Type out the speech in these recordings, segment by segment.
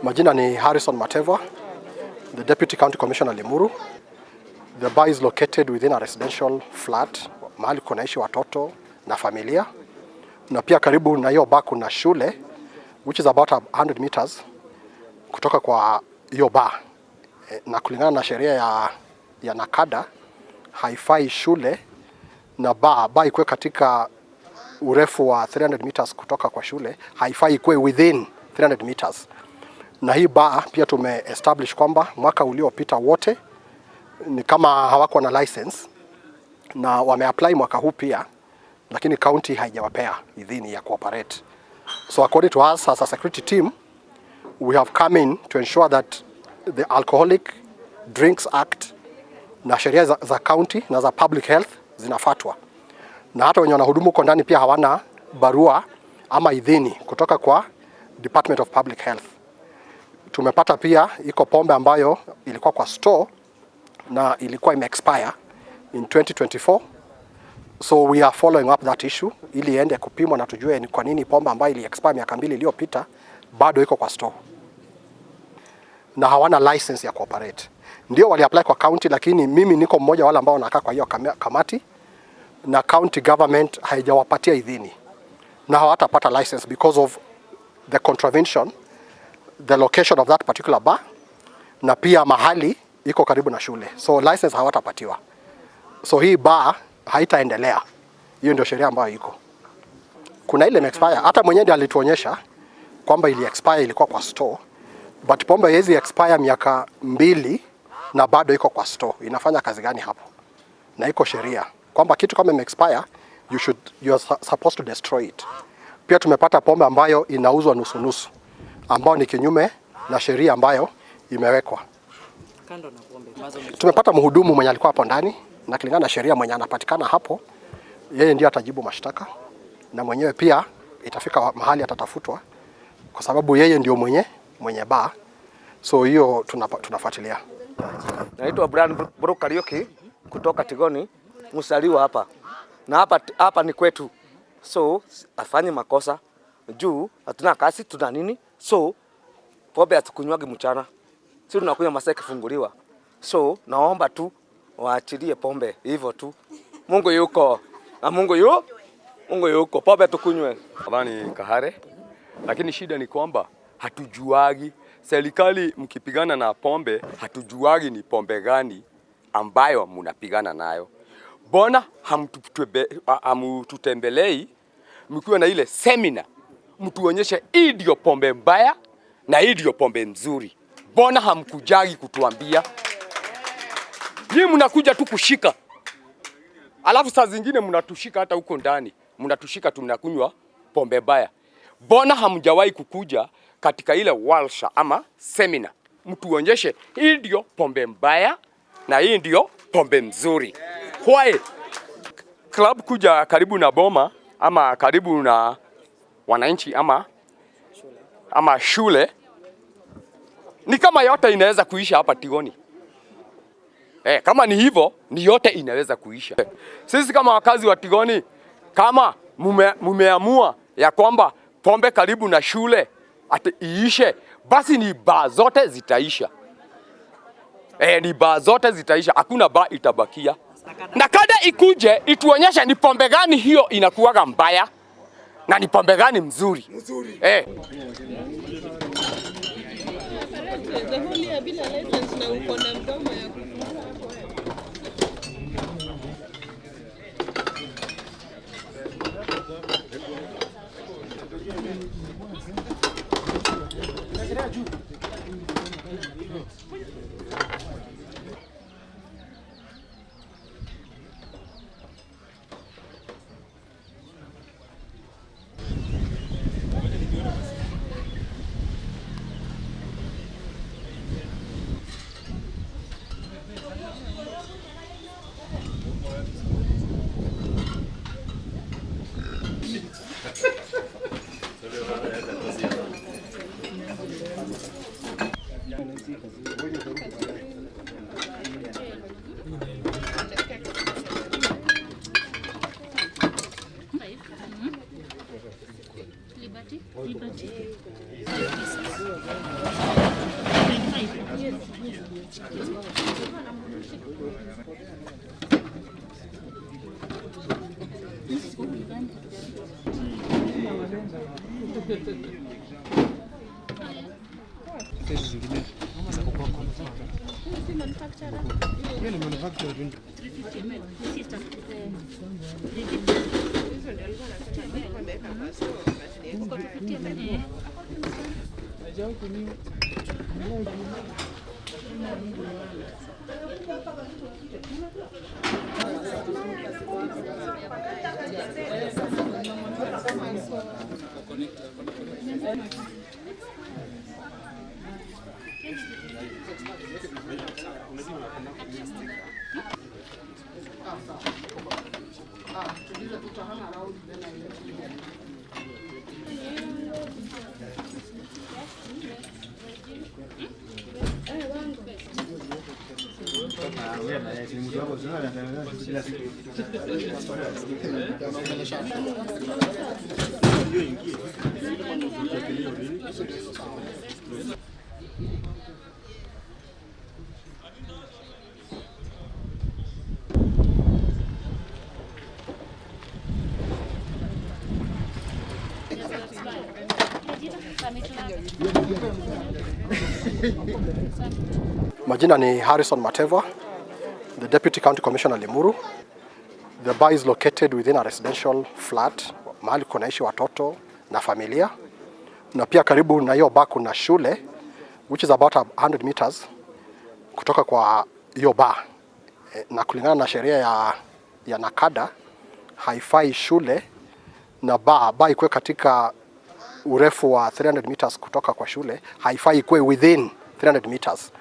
Majina ni Harrison Mateva, the Deputy County Commissioner, Limuru. The bar is located within a residential flat, mahali kunaishi watoto na familia, na pia karibu na hiyo bar kuna shule which is about 100 meters kutoka kwa hiyo bar. Na kulingana na sheria ya NACADA, haifai shule na bar ikuwe katika urefu wa 300 meters kutoka kwa shule, haifai ikuwe within 300 meters. Na hii bar pia tume establish kwamba mwaka uliopita wote ni kama hawakuwa na license na wameapply mwaka huu pia, lakini county haijawapea idhini ya kuoperate. So according to us as a security team, we have come in to ensure that the Alcoholic Drinks Act na sheria za county na za public health zinafuatwa, na hata wenye wanahudumu huko ndani pia hawana barua ama idhini kutoka kwa Department of Public Health. Tumepata pia iko pombe ambayo ilikuwa kwa store na ilikuwa ime expire in 2024, so we are following up that issue ili iende kupimwa na tujue ni kwa nini pombe ambayo ili expire miaka 2 iliyopita bado iko kwa store na hawana license ya kuoperate. Ndio wali apply kwa county, lakini mimi niko mmoja wale ambao wanakaa kwa hiyo kamati na county government haijawapatia idhini na hawatapata license because of the contravention, the location of that particular bar, na pia mahali iko karibu na shule, so license hawatapatiwa. So hii bar haitaendelea. Hiyo ndio sheria ambayo iko. Kuna ile expire, hata mwenyewe ndiye alituonyesha kwamba ili expire, ilikuwa kwa store, but pombe haiwezi expire miaka 2 na bado iko kwa store. Inafanya kazi gani hapo? Na iko sheria kwamba kitu kama ime expire, you are supposed to destroy it. Pia tumepata pombe ambayo inauzwa nusu nusu, ambayo ni kinyume na sheria ambayo imewekwa. Kando na pombe ambazo Tumepata mhudumu mwenye alikuwa hapo ndani, na kulingana na sheria mwenye anapatikana hapo, yeye ndiye atajibu mashtaka, na mwenyewe pia itafika mahali atatafutwa, kwa sababu yeye ndio mwenye bar. So hiyo tunafuatilia. Naitwa Brian Bro Kariuki kutoka Tigoni, msaliwa hapa na hapa hapa ni kwetu, so afanye makosa juu hatuna kazi, tuna nini, so pombe hatukunywagi mchana, si tunakunywa masaa ikifunguliwa. So naomba tu waachilie pombe hivyo tu. Mungu yuko na Mungu yuko, pombe tukunywe. Nadhani Kahare, lakini shida ni kwamba hatujuagi serikali, mkipigana na pombe hatujuagi ni pombe gani ambayo mnapigana nayo. Mbona hamtutembelei mkiwa na ile semina, mtuonyeshe hii ndio pombe mbaya na hii ndio pombe nzuri? Mbona hamkujagi kutuambia? Nyinyi mnakuja tu kushika, alafu saa zingine mnatushika hata huko ndani, mnatushika tunakunywa pombe mbaya. Mbona hamjawahi kukuja katika ile warsha ama semina, mtuonyeshe hii ndio pombe mbaya na hii ndio pombe mzuri? Why club kuja karibu na boma ama karibu na wananchi ama shule ni kama yote inaweza kuisha hapa Tigoni. Kama ni hivyo ni yote inaweza kuisha. Sisi kama wakazi wa Tigoni, kama mumeamua ya kwamba pombe karibu na shule ati iishe, basi ni baa zote zitaisha. Ni baa zote zitaisha, hakuna baa itabakia. Na kada ikuje ituonyeshe ni pombe gani hiyo inakuwaga mbaya na ni pombe gani mzuri. The whole year bila license na uko na mdomo ya kufungua hapo wewe. Liberty. Liberty. Majina ni Harrison Mateva, the Deputy County Commissioner Limuru. The bar is located within a residential flat, mahali kunaishi watoto na familia, na pia karibu na hiyo bar kuna shule which is about 100 meters kutoka kwa hiyo bar. Na kulingana na sheria ya NACADA haifai shule na bar ikuwe katika urefu wa 300 meters kutoka kwa shule, haifai ikuwe within 300 meters.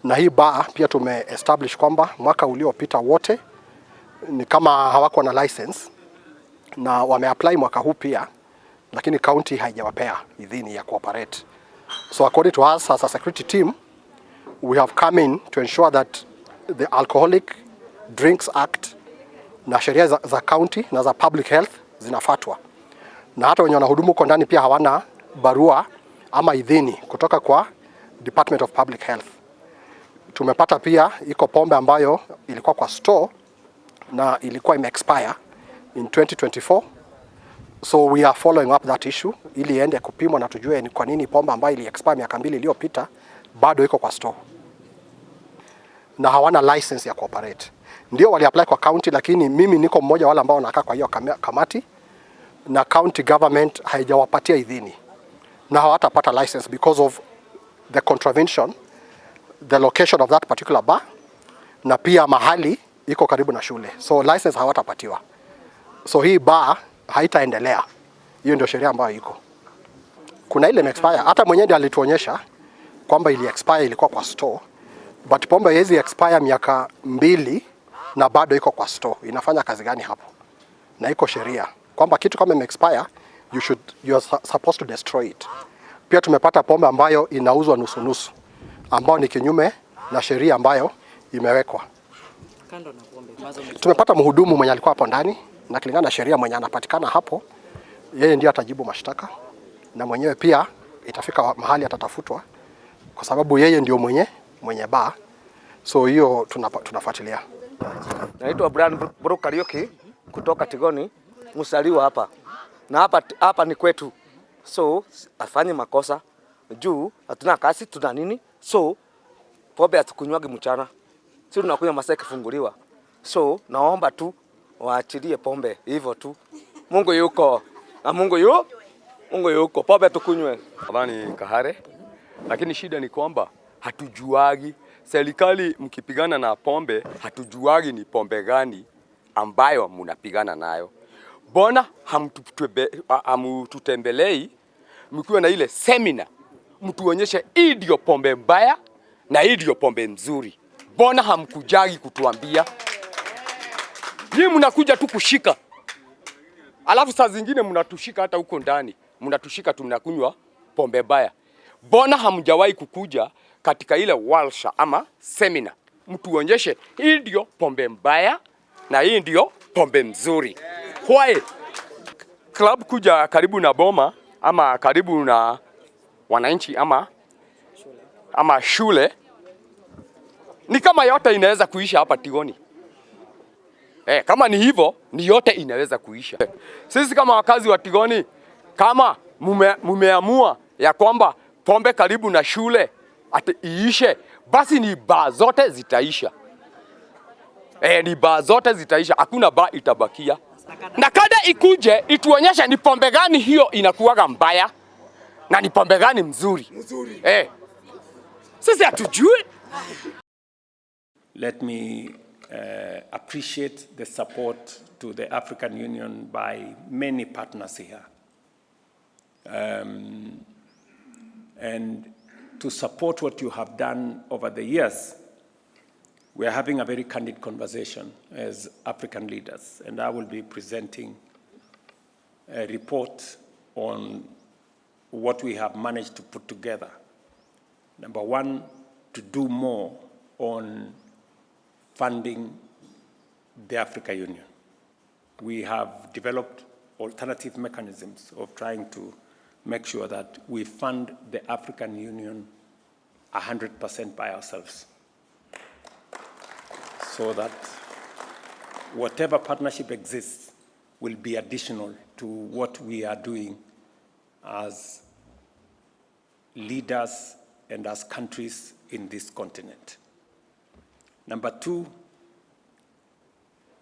Na hii bar pia tume establish kwamba mwaka uliopita wote ni kama hawakuwa na license na wameapply mwaka huu pia, lakini county haijawapea idhini ya kuoperate. So according to us as a security team, we have come in to ensure that the Alcoholic Drinks Act na sheria za county na za public health zinafuatwa, na hata wenye wanahudumu huko ndani pia hawana barua ama idhini kutoka kwa Department of Public Health. Tumepata pia iko pombe ambayo ilikuwa kwa store na ilikuwa ime expire in 2024, so we are following up that issue ili iende kupimwa na tujue ni kwa nini pombe ambayo ili expire miaka 2 iliyopita bado iko kwa store na hawana license ya kuoperate. Ndio wali apply kwa county, lakini mimi niko mmoja wale ambao wanakaa kwa hiyo kamati na county government haijawapatia idhini na hawatapata license because of the contravention, the location of that particular bar, na pia mahali iko karibu na shule, so license hawatapatiwa. So hii bar haitaendelea. Hiyo ndio sheria ambayo iko. Kuna ile expire, hata mwenyewe ndiye alituonyesha kwamba ili expire, ilikuwa kwa store, but pombe haiwezi expire miaka 2 na bado iko kwa store. Inafanya kazi gani hapo? Na iko sheria kwamba kitu kama ime expire, you are supposed to destroy it. Pia tumepata pombe ambayo inauzwa nusu nusu, ambayo ni kinyume na sheria ambayo imewekwa. Kando na pombe ambazo Tumepata mhudumu mwenye alikuwa hapo ndani, na kulingana na sheria mwenye anapatikana hapo, yeye ndiye atajibu mashtaka, na mwenyewe pia itafika mahali atatafutwa kwa sababu yeye ndio mwenye bar. So hiyo tunafuatilia. Naitwa Brian Bro Kariuki kutoka Tigoni, msaliwa hapa. Na hapa ni kwetu. So afanye makosa juu hatuna kazi, tuna nini? So pombe hatukunywagi mchana. Sisi tunakunywa masaa ikifunguliwa. So naomba tu waachilie pombe hivyo tu. Mungu yuko. Na Mungu yuko. Pombe tukunywe. Nadhani Kahare. Lakini shida ni kwamba hatujuagi serikali mkipigana na pombe, hatujuagi ni pombe gani ambayo mnapigana nayo. Mbona hamtutembelei mkiwa na ile seminar, mtuonyeshe hii ndio pombe mbaya na hii ndio pombe nzuri? Mbona hamkujagi kutuambia? Nyinyi mnakuja tu kushika, alafu saa zingine mnatushika hata huko ndani, mnatushika tunakunywa pombe mbaya. Mbona hamjawahi kukuja katika ile warsha ama seminar, mtuonyeshe hii ndio pombe mbaya na hii ndio pombe mzuri? Why club kuja karibu na boma ama karibu na wananchi ama shule, ni kama yote inaweza kuisha hapa Tigoni. Kama ni hivyo, ni yote inaweza kuisha. Sisi kama wakazi wa Tigoni, kama mumeamua ya kwamba pombe karibu na shule ati iishe, basi ni baa zote zitaisha. Ni baa zote zitaisha, hakuna baa itabakia. Na kada ikuje ituonyeshe ni pombe gani hiyo inakuwaga mbaya na ni pombe gani mzuri. Sisi hatujui. Let me appreciate the support to the African Union by many partners here. And to support what you have done over the years, we are having a very candid conversation as African leaders, and I will be presenting a report on what we have managed to put together. Number one, to do more on funding the Africa Union. We have developed alternative mechanisms of trying to make sure that we fund the African Union 100% by ourselves, so that whatever partnership exists will be additional to what we are doing as leaders and as countries in this continent. Number two,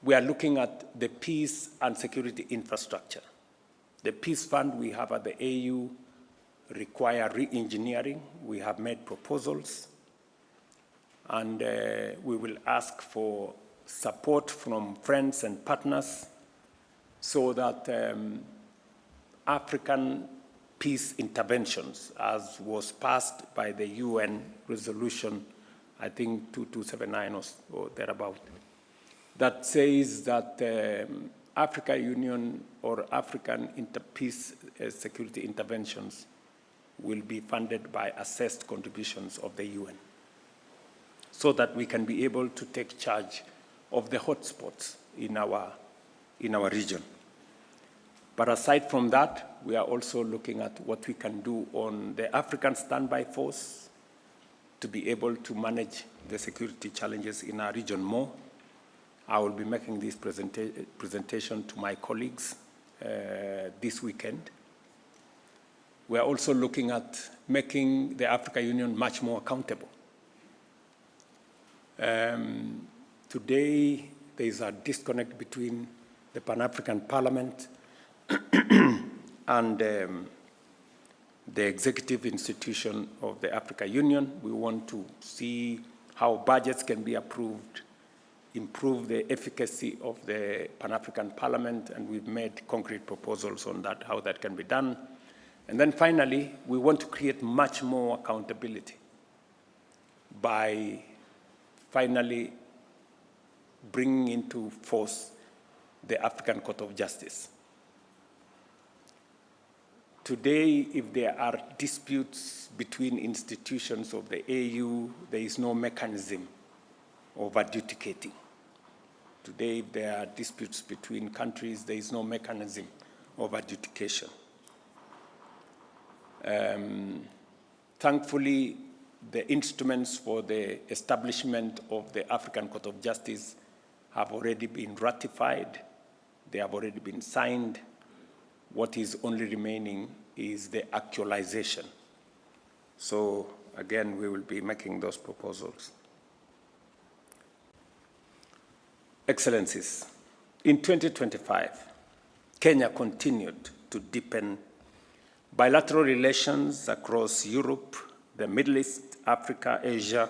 we are looking at the peace and security infrastructure. The peace fund we have at the AU require re-engineering. We have made proposals, and we will ask for support from friends and partners so that African peace interventions, as was passed by the UN resolution, I think 2279 or thereabout, that says that Africa Union or African peace security interventions will be funded by assessed contributions of the UN, so that we can be able to take charge of the hotspots in our region. But aside from that, we are also looking at what we can do on the African Standby Force to be able to manage the security challenges in our region more. I will be making this presentation to my colleagues this weekend. We are also looking at making the Africa Union much more accountable. Today, there is a disconnect between the Pan-African Parliament and the executive institution of the Africa Union. We want to see how budgets can be approved, improve the efficacy of the Pan-African Parliament, and we've made concrete proposals on that, how that can be done. And then finally, we want to create much more accountability by finally bringing into force the African Court of Justice. Today, if there are disputes between institutions of the AU, there is no mechanism of adjudicating. Today, if there are disputes between countries, there is no mechanism of adjudication. Thankfully, the instruments for the establishment of the African Court of Justice have already been ratified. They have already been signed. What is only remaining is the actualization. So again, we will be making those proposals. Excellencies, in 2025, Kenya continued to deepen bilateral relations across Europe, the Middle East, Africa, Asia,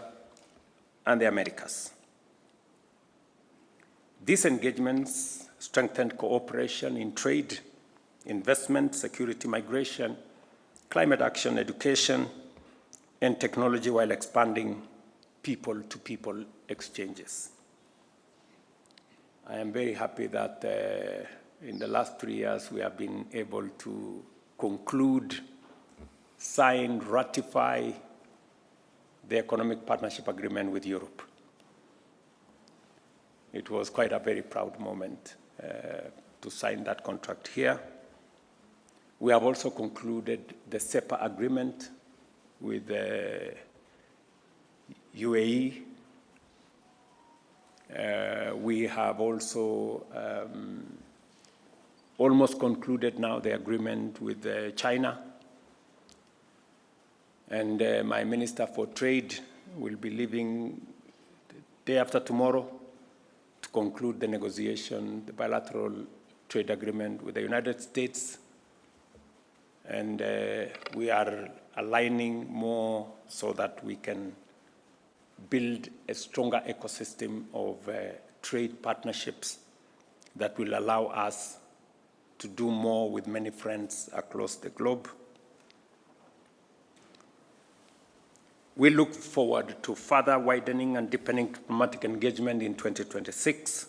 and the Americas. These engagements strengthened cooperation in trade, investment, security, migration, climate action, education, and technology while expanding people-to-people exchanges. I am very happy that in the last 3 years we have been able to conclude, sign, ratify the Economic Partnership Agreement with Europe. It was quite a very proud moment to sign that contract here. We have also concluded the CEPA agreement with the UAE. We have also almost concluded now the agreement with China. And my Minister for Trade will be leaving the day after tomorrow to conclude the negotiation, the bilateral trade agreement with the United States. And we are aligning more so that we can build a stronger ecosystem of trade partnerships that will allow us to do more with many friends across the globe. We look forward to further widening and deepening diplomatic engagement in 2026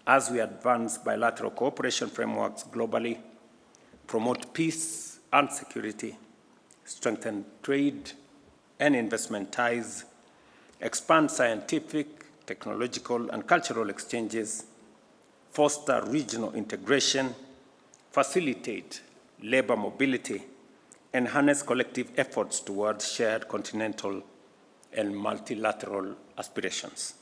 as we advance bilateral cooperation frameworks globally, promote peace and security, strengthen trade and investment ties, expand scientific, technological, and cultural exchanges, foster regional integration, facilitate labor mobility, and harness collective efforts towards shared continental and multilateral aspirations.